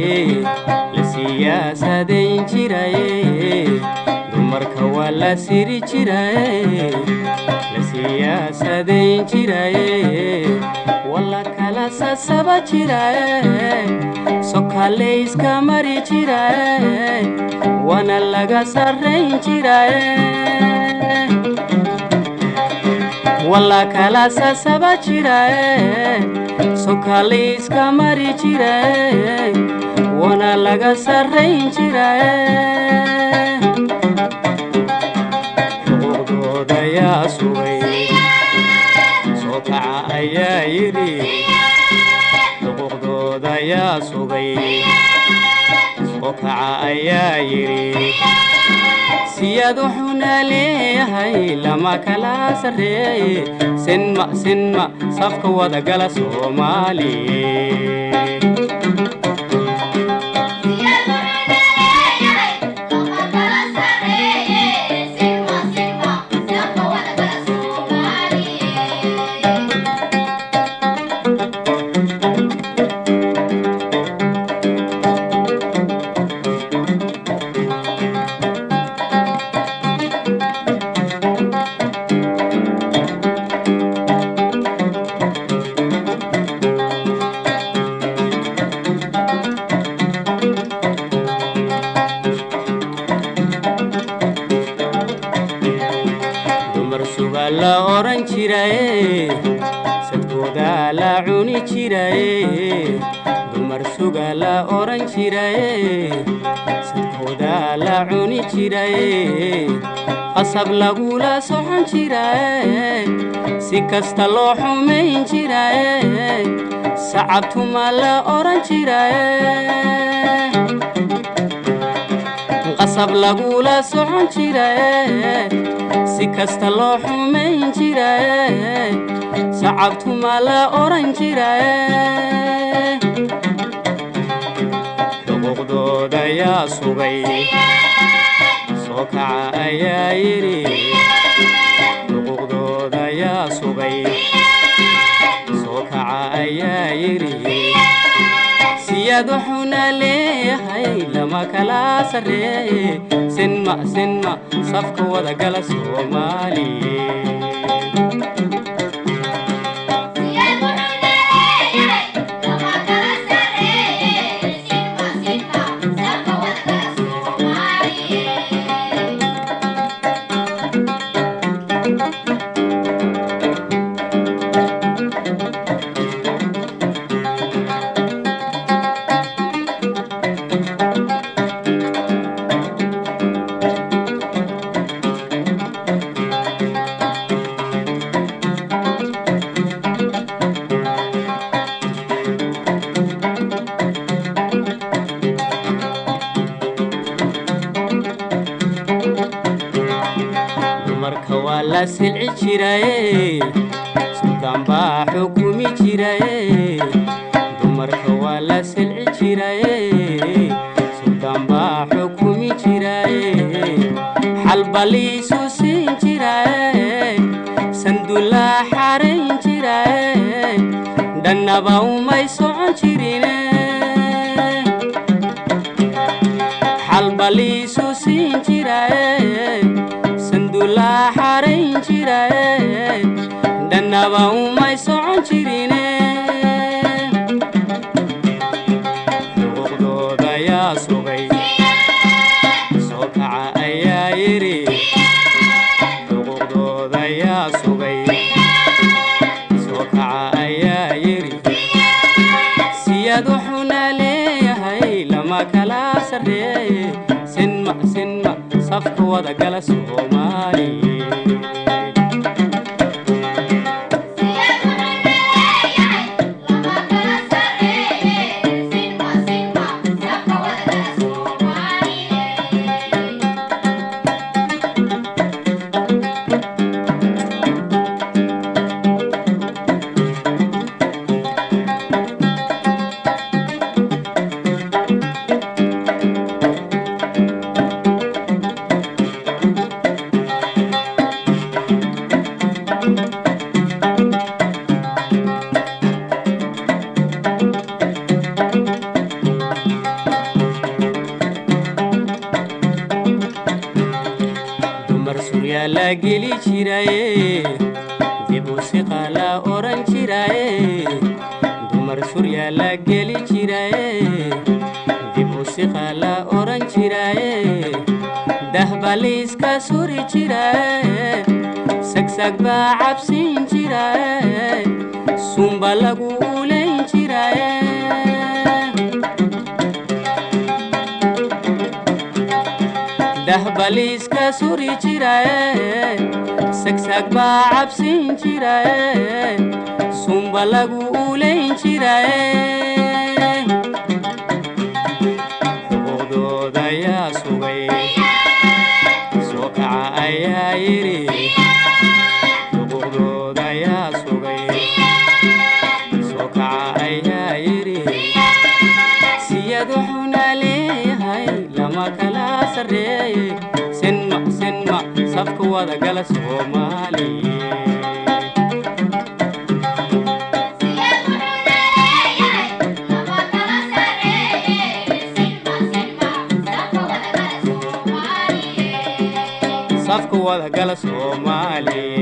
La siyaasadayn jiraye, dumarka waa la siri jiraye, la siyaasadayn jiraye, wala kala sasaba jiraye, sokalayska mari jiraye, waana laga sarrayn jiraye, wala kala sasaba jiraye, sokalayska mari jiraye, waana laga sarrayn jiraye. Xuquuqdooda yaa sugay? Soo kaca ayaa yidhi. Xuquuqdooda yaa sugay? Soo kaca ayaa yidhi. Siyaad wuxuuna leeyahay lama kala sarreeye, sinma sinma safka wadagala Soomaaliye. Dumar suga la oran jiraye, sadkooda la cuni jiraye, dumar suga la oran jiraye, sadkooda la cuni jiraye, qasab lagula socon jiraye, si kasta loo xumayn jiraye, sacabtuma la oran jiraye, qasab lagula socon jiraye, si kasta loo xumayn jiraye, sacabtuma la oran jiraye. Xuquuqdooda yaa sugay? Soo kaca ayaa yidhi. Xuquuqdooda yaa sugay? Soo kaca ayaa yidhi. Siyaad wuxuuna leeyahay lama kala sarreeye, sinma sinma safka wadagala Soomaaliye. Dumarka waa la silci jiraye, sultaan baa xukumi jiraye, dumarka waa la silci jiraye, sultaan baa xukumi jiraye, xalba liisu siin jiraye, sandulla xarayn jiraye, dhannaba umay socon jirine, xalba liisu siin jiraye, sandulla xarayn jiraye, dhannaba umay socon jirine. Xuquuqdooda yaa sugay? Soo kaca ayaa yidhi. Xuquuqdooda yaa sugay? Soo kaca ayaa yidhi. Siyaad wuxuuna leeyahay lama kala sarreeye, sinma sinma safka wadagala Soomaaliye. Suryaa la geli jiraye, dib u siqa la oran jiraye. Dumar suryaa la geli jiraye, dib u siqa la oran jiraye. Dahbaliiska suri jiraye, sagsag baa cabsin jiraye, sunba lagu ulayn jiraye. Dahbaliiska suri jiraye, sagsag baa cabsin jiraye, sunba lagu ulayn jiraye. Xuquuqdooda yaa sugay? Soo kaca ayaa yidhi. Xuquuqdooda yaa sugay? Soo kaca ayaa yidhi. Siyad wuxuuna leeyahay lama kala sarreeye. Sinma, sinma, safka wada gala Soomaaliye. Safka wada gala Soomaaliye.